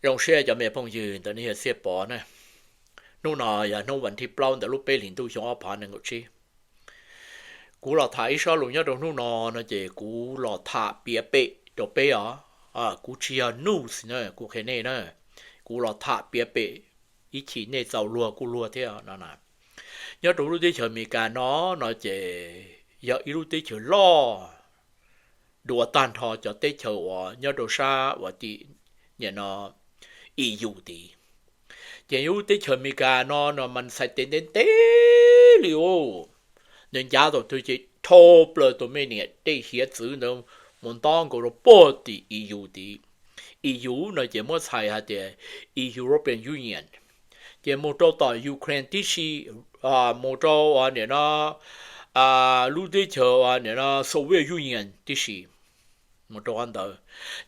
Zoo siab cov me phooj ywg ntawm nej yog Xiaj Pov na. Hnub no yog hnub vas thib plaub ntawm lub peb hlis ntuj xyoo ob phav nees nkaum tsib. Kuv los tham ib sob lus nyob rau hnub no no ces kuv los tham piav pem rau peb os. Kuv tsis yog news na, kuv qhia nej na. Kuv los tham piav pem, ib chim nej txaus luag kuj luag thiab no. Nyob rau lub teb chaws Amelikas no, no ces yog ib lub teb chaws loj dua tag nrho cov teb chaws uas nyob rau sab uas tim, nim no, E U tid. Ces lub teb chaws Amelikas no no mas txhais tes ntev ntev li ub, nws ncav tau twg ces dhau plaws tus me niam dej hiav txwv ntawd mus nto nkaus rau puag tim E U tid. E U no ces muab txhais hais tias European Union, ces mus rau tom Ukraine tib si, mus rau nim no lub teb chaws nim no Soviet Union tib si, mus rau qhov ntawd.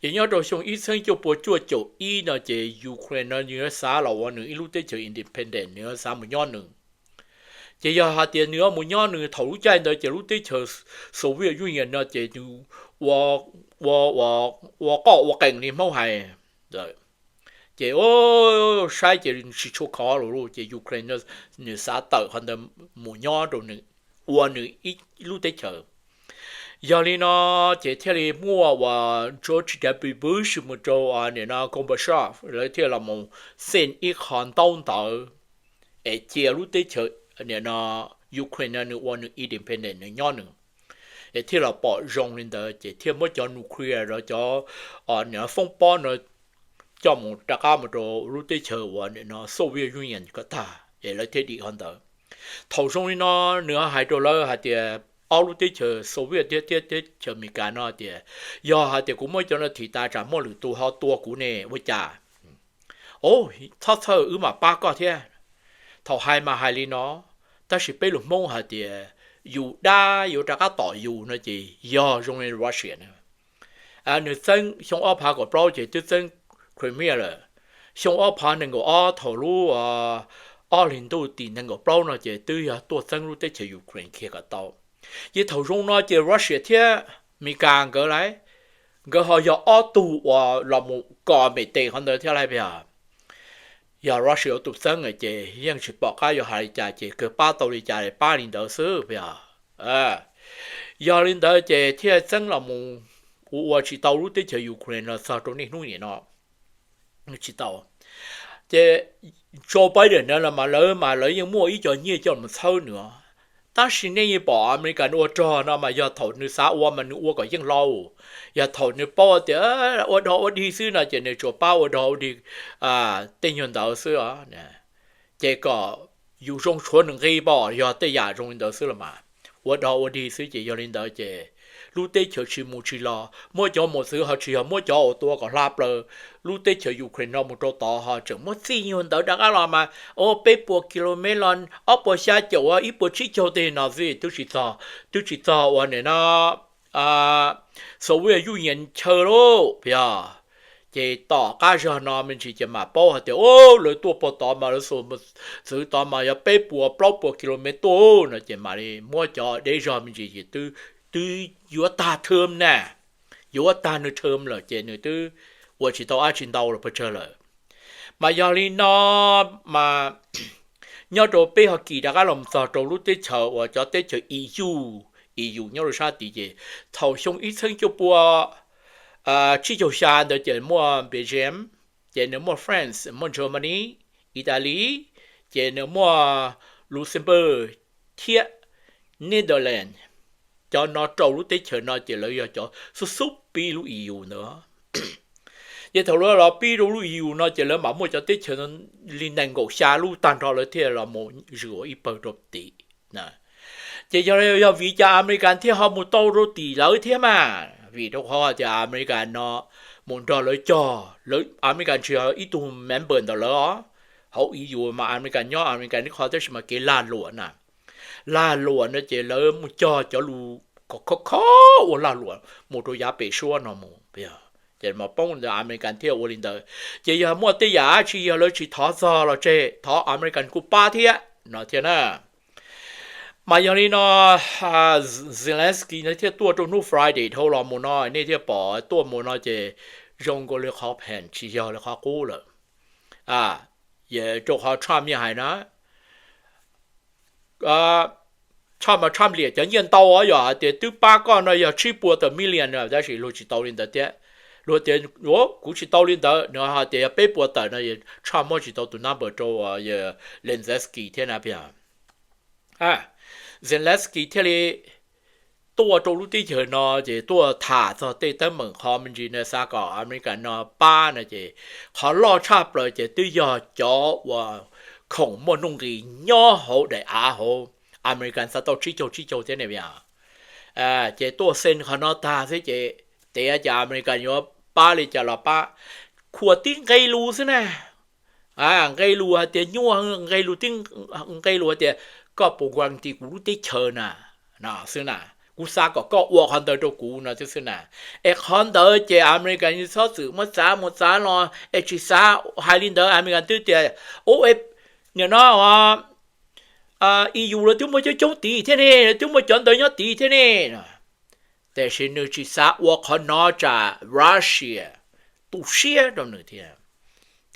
Ces nyob rau xyoo ib txhiab cuaj pua cuaj caum ib no ces Ukraine no nws yuav xav los ua nws ib lub teb chaws independent, nws yuav xav mus nyob nws. Ces yog hais tias nws yuav mus nyob nws thaum lub caij ntawd ces lub teb chaws Soviet Union no ces nws ua, ua, ua qoj ua qees li Hmoob hais. Ces saib ces tsis tshua khov lawm, ces Ukraine nws xav tawm qhov ntawd mus nyob rau nws, ua nws ib lub teb chaws. Yog li no ces thiaj li muaj uas George W Bush mus rau nim no Gorbachev, lawv thiaj los mus xeem ib qho ntaub ntawv es cia lub teb chaws nim no Ukraine no nws ua nws independent, nws nyob nws, es thiaj los pom zoo li ntawd ces thiaj muab cov nuclear los cov nim no foob pob no coj mus rov qab mus rau lub teb chaws uas nim no Soviet Union kom tag es lawv thiaj dim qhov ntawd. Thaum zoo li no nws hais rau lawv hais tias ob lub teb chaws Soviet thiab thiab teb chaws Amelikas no tias, yog hais tias kuv muab cov no thim tas tsam muaj lwm tus ho tua kuv ne ua cas? Txhob txhawj, wb mam pab koj thiab. Thaum hais mas hais li no, tab sis peb lus Hmoob hais tias yus dab yuav rov qab tom yus no ces yog zoo li Russia na. Nws txeeb xyoo ob phav kaum plaub ces twb txeeb Crimea lawm. Xyoo ob phav nees nkaum ob thaum lub ob hlis ntuj tim nees nkaum plaub no ces twb yog tuaj txeeb lub teb chaws Ukraine kiag kom tau. Ces thaum zoo no ces Russia thiab Amelikas nkawd lawv, nkawd ho yog ob tug uas los mus kos mem tes qhov ntawd thiab lawm puas yog? Yog Russia ua tus txeeb ces yeej tsis pom qab yuav hais li cas ces kawg pab tau li cas pab li ntawd xwb puas yog? Yog li ntawd ces thiaj txeeb los mus ua ua tsis tau lub teb chaws Ukraine los txog rau niaj hnub nim no. Tsis tau. Ces Joe Biden na los mas lawv mas lawv yeej muaj ib co nyiaj coj mus txhawb nws. Tab sis nej yeej pom Amelikas nws ua rog no mas yog thaum nws xav ua mas nws ua kom yeej hlo. Yog thaum nws paub tias ua dog ua dig xwb no ces nws tsuas pab ua dog ua dig tej nyuag ntawd xwb. Ces kom yus zoo tshuav nws nqi pom yog tej yam zoo li ntawd xwb los mas, ua dog ua dig xwb ces yog li ntawd ces lub teb chaws tsis mus tsis los, muab cov mos txwv ho tsis yog muab cov uas tua kom hla plaws lub teb chaws Ukraine no mus rau tod ho tseem muab txij nyuag ntawd rov qab los mas, o, peb puas kilomev los ob puas xya caum ib puas tsib caug tej no xwb twb tsis txog, twb tsis txog uas nim no Soviet Union chaw lauj puas yog? Ces tom qab zog no me ntsis ces mam paub hais tias, o, lawv tuaj puag tod mas lawv xuas mos txwv tod mas yog peb puas plaub puas kilomev tuaj no ces mam li muab cov deb zog me ntsis ces twb yuav tag thawm na, yuav tag nws thawm lawm ces nws twb ua tsis tau dab tsi ntau los pes tsawg lawm. Mas yog li no mas nyob rau peb ho kis rov qab los txog rau lub teb chaws uas cov teb chaws E U, E U nyob rau sab tid ces thaum xyoo ib txhiab cuaj pua tsib caug xya ntawd ces muaj Belgium, ces nws muaj France, muaj Germany, Italy, ces nws muaj Luxembourg thiab Netherlands. Cov no rau lub teb chaws no ces lawv yog cov xub xub pib lub E U ntawd. Ces thaum lawv los pib rau lub E U no ces lawv mam muaj cov teb chaws li nees nkaum xya lub tag nrho lawv thiaj los mus zwm ua ib pawg rau tim. Ces yog, yog vim cas Amelikas thiaj ho mus tau rau tim lawv thiab mas vim rau qhov tias Amelikas no mus nrog lawv cog, Amelikas tsis yog ib tug member ntawm lawv os. Hauv E U mas Amelikas nyob Amelikas ib qho tab sis mas kev lag luam na, lag luam no ces lawv mus cog cov lus kom khov kho ua lag luam mus rau yav pem suab no mus. Ces mas poob ntawd Amelikas thiaj ua li ntawd. Ces yog muaj tej yam dab tsi yog lawv tsis thov txog los tseg, thov Amelikas kuj pab thiab no thiab na. Mas yog li no Zelensky no thiaj tuaj rau hnub Friday dhau los mus no, nej thiaj pom tuaj mus no ces zoo nkaus li qhov phem tsis yog li qhov qub lawm. Rau qhov Trump yeej hais na, Trump mas Trump liam cov nyiaj ntau, yog hais tias twb pab koj no yog tsib puas tawm million, tab sis luag tsis tau li ntawd thiab. Luag tias kuv tsis tau li ntawd, nws hais tias yog peb puas tawm no, Trump muab tsis tau tus number rau Zelensky thiab na. Zelensky thiaj li tuaj rau lub teb chaws no ces tuaj tham txog tej teeb meem qhov me ntsis na, xav kom America no pab no ces qhov loj tshaj plaws ces twb yog cov uas khoom muaj nuj nqis nyob hauv daim av hauv America xav tau tsib caug tsib caug thiab ne. Ces tuaj xees qhov no tag xwb ces tias cas America yuav pab li cas los pab, khuam tib nqe lus xwb na. Nqe lus hais tias nyuaj, nqe lus tib nqe lus hais tias koj puas guarantee kuv lub teb chaws na, xwb na, kuv xav kom koj ua qhov ntawd rau kuv no xwb na. Es qhov ntawd ces America txhob txwm muab txav mus txav los es tsis xav hais li ntawd. America twb tias, ub, nim no EU lawv twb muaj coob coob tid thiab ne, lawv twb muaj cov ntawd nyob tid thiab ne. Tiam sis nws tsis xav ua qhov no tsam Russia tu siab rau nws thiab,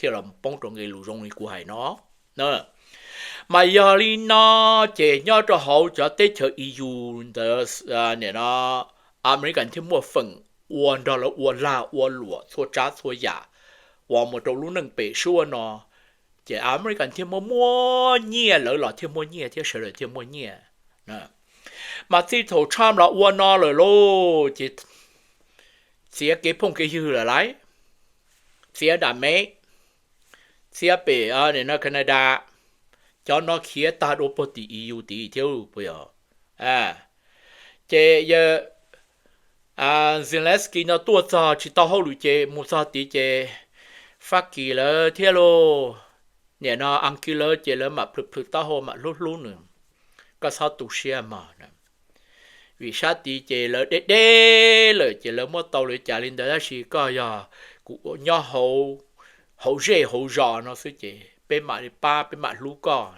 thiaj los poob rau nqe lus zoo li kuv hais no. Mas yog li no ces nyob rau hauv cov teb chaws EU ntawd, America thiaj muaj feem ua nrog lawv ua lag ua luam txhua tsav txhua yam uas mus rau lub neej pem suab no, ces America thiaj muaj muaj nyiaj, lawv los thiaj muaj nyiaj thiab sawv daws thiaj muaj nyiaj. Mas txij thaum Trump los ua no lawm lauj ces txiav kev phooj kev ywg lawm lauj, txiav nram Mev, txiav pem Canada, cov no khiav tag dua puag tim EU tid thiab puas yog? Ces yawg Zelensky no tuaj txog tsis tau hauj lwm ces mus txog tid ces Fab Kis lawv thiab lauj, nim no Askiv lawv ces lawv mam plhws plhws taub hau mam hlub hlub nws. Koj txhob tu siab mog, vim sab tid ces lawv deb deb lawm ces lawv muab tau li cas li ntawd, tab sis koj yog kuv nyob hauv zej hauv zos no xwb ces peb mam li pab, peb mam hlub koj.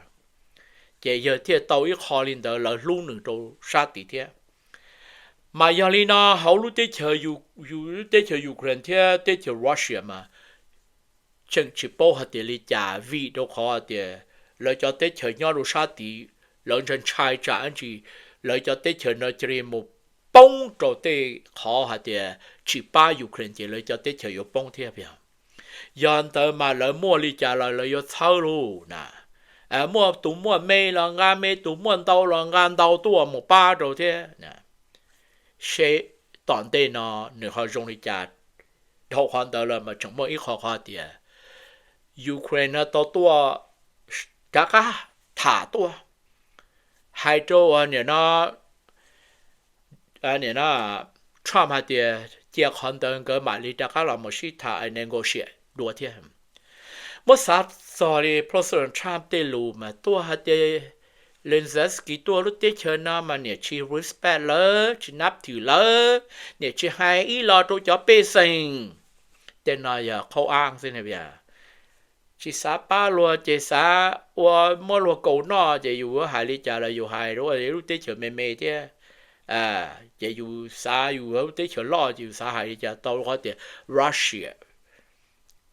Ces yawg thiaj tau ib qho li ntawd, lawv hlub nws rau sab tid thiab. Mas yog li no hauv lub teb chaws, lub teb chaws Ukraine thiab teb chaws Russia mas tseem tsis paub hais tias li cas, vim rau qhov hais tias lawv cov teb chaws nyob rau sab tid lawv ntshai ntshai tsam ntsis lawv cov teb chaws no cia li mus poob rau tej qhov hais tias tsis pab Ukraine ces lawv cov teb chaws yuav poob thiab. Yog ntawd mas lawv muaj li cas los lawv yuav txhawb lauj na. Muaj tus muaj me los nqa me, tus muaj ntau los nqa ntau tuaj mus pab rau thiab. Seb tom ntej no nws ho zoo li cas. Dhau qhov ntawd los mas tseem muaj ib qho qhov tias Ukraine no tau tuaj rov qab tham tuaj hais rau nim no, nim no Trump hais tias cia qhov ntawd nkawd mam li rov qab los mus sib tham negotiate dua thiab. Muab xav txog li President Trump tej lus mas tuaj hais tias Zelensky tuaj lub teb chaws no mas niam tsis respect lawv, tsis nab thwm lawv, niam tsis hais ib los rau cov pej xeem. Tej no yog qhov ab xwb, tsis xav pab luag ces xav ua muab luag kaus noj ces yus hais li cas los yus hais rau lub teb chaws me me thiab. Ces yus xav yus lub teb chaws loj ces yus xav hais li cas tau, qhov tias Russia,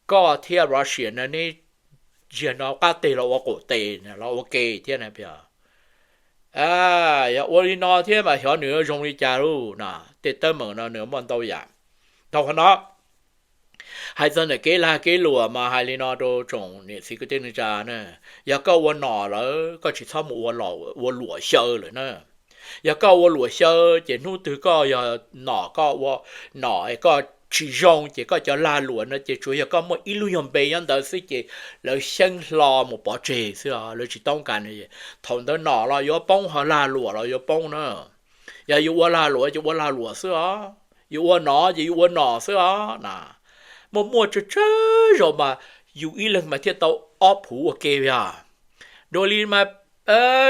koj thiab Russia no neb ziag no qab teg los ua qaum tes los ua ke thiab na. Yog ua li no thiab mas xyov nws yuav zoo li cas lauj na. Tej teeb meem no nws muaj ntau yam. Dhau qhov no, hais txog ntawm kev lag kev luam mas hais li no rau tsoom niam txiv kwv tij neej tsa na, yog koj ua nom lawm koj tsis txhob mus ua luam xyaw lawm na. Yog koj ua luam xyaw ces hnub twg koj yog nom, koj ua nom es koj tsis zoo ces koj cov lag luam no ces tsuas yog koj muaj ib lub nyuag npe nyob ntawd xwb ces lawv xyeeb hlo mus pov tseg xwb os, lawv tsis toob kas. Thaum ntawd nom los yuav poob, ho lag luam los yuav poob na. Yog yus ua lag luam ces ua lag luam xwb os, yus ua nom ces yus ua nom xwb os na. Muaj muaj tsawg tsawg zaus mas yus ib leeg mas thiaj tau ob phuv ua ke yog. Dua li mas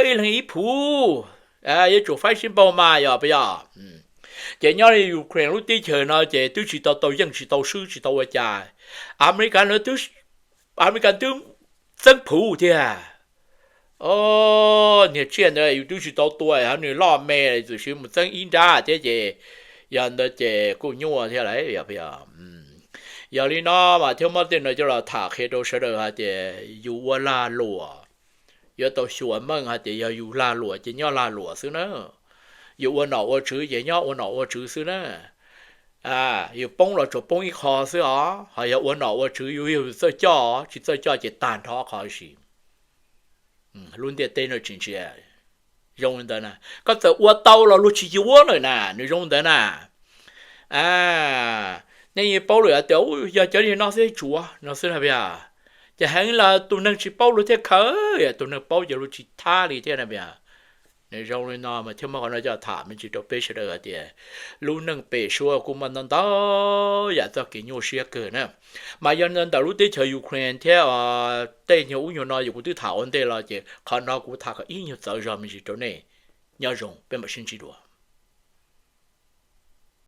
ib leeg ib phuv, yuav tsum faib sib npaug mas yog puas yog? Ces nyob li Ukraine lub teb chaws no ces twb tsis tau tau yeej, tsis tau swb, tsis tau ua cas. Amelikas, Amelikas twb txeeb phuv thiab. Niag tsiaj ntawd yus twb tsis tau tua, nws loj me, txawm siv mus txeeb ib nrab thiab ces yog ntawd ces kuj nyuaj thiab lauj. Yog, yog Yog li no mas thiaj muab tej no coj los tham qhia rau sawv daws hais tias yus ua lag luam, yuav tau xyuas meej hais tias yog yus lag luam ces nyob lag luam xwb na, yus ua nom ua tswv ces nyob ua nom ua tswv xwb na. Yus poob los tsuas poob ib qho xwb os, ho yog ua nom ua tswv yus yog txawj coj, tsis txawj coj ces tag nrho qhov si. Lub ntiaj teb no tsis ntsia zoo li ntawd na. Koj txawm ua tau los luag tsis yuav lawm na, nws zoo li ntawd na. Nej yeej paub lawm hais tias yog cov niag no xwb tsuav no xwb na, ces heev los tus neeg tsis paub luag thiaj khaws, tus neeg paub ces luag tsis thab li thiab na. Nws zoo li no mas thiaj muab qhov no coj tham me ntsis rau peb sawv daws hais tias lub neej pem suab kuj muaj ntau ntau yam txoj kev nyuaj siab kawg na. Mas yog ntawm lub teb chaws Ukraine thiab tej nyuag ub nyuag no yus kuv twb tham ua ntej los ces qhov no kuv tham kom ib nyuag txawv zog me ntsis rau nej. Nyob zoo, peb mam sib ntsib dua.